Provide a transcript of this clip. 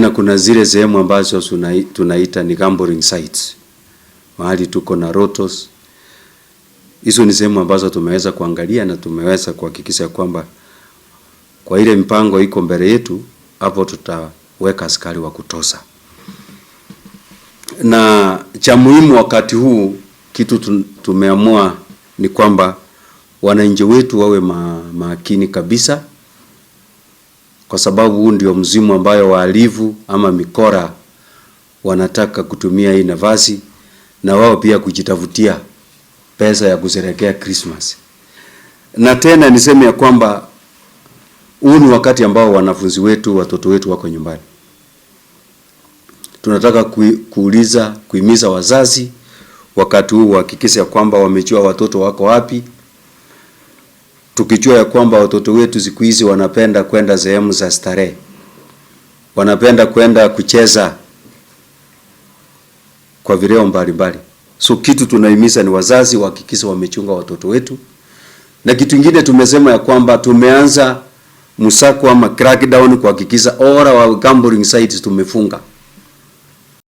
Tena kuna zile sehemu ambazo tunaita ni gambling sites, mahali tuko na lottos. Hizo ni sehemu ambazo tumeweza kuangalia na tumeweza kuhakikisha kwamba kwa ile mpango iko mbele yetu, hapo tutaweka askari wa kutosha. Na cha muhimu wakati huu kitu tumeamua ni kwamba wananchi wetu wawe makini kabisa, kwa sababu huu ndio msimu ambayo wahalifu ama mikora wanataka kutumia hii nafasi na wao pia kujitafutia pesa ya kusherehekea Christmas. Na tena niseme ya kwamba huu ni wakati ambao wanafunzi wetu, watoto wetu wako nyumbani. Tunataka kuuliza, kuhimiza wazazi wakati huu wahakikishe kwamba wamejua watoto wako wapi, tukijua ya kwamba watoto wetu siku hizi wanapenda kwenda sehemu za starehe, wanapenda kwenda kucheza kwa vileo mbalimbali. So kitu tunahimiza ni wazazi wahakikishe wamechunga watoto wetu, na kitu kingine tumesema ya kwamba tumeanza msako ama crackdown kuhakikisha all our gambling sites tumefunga.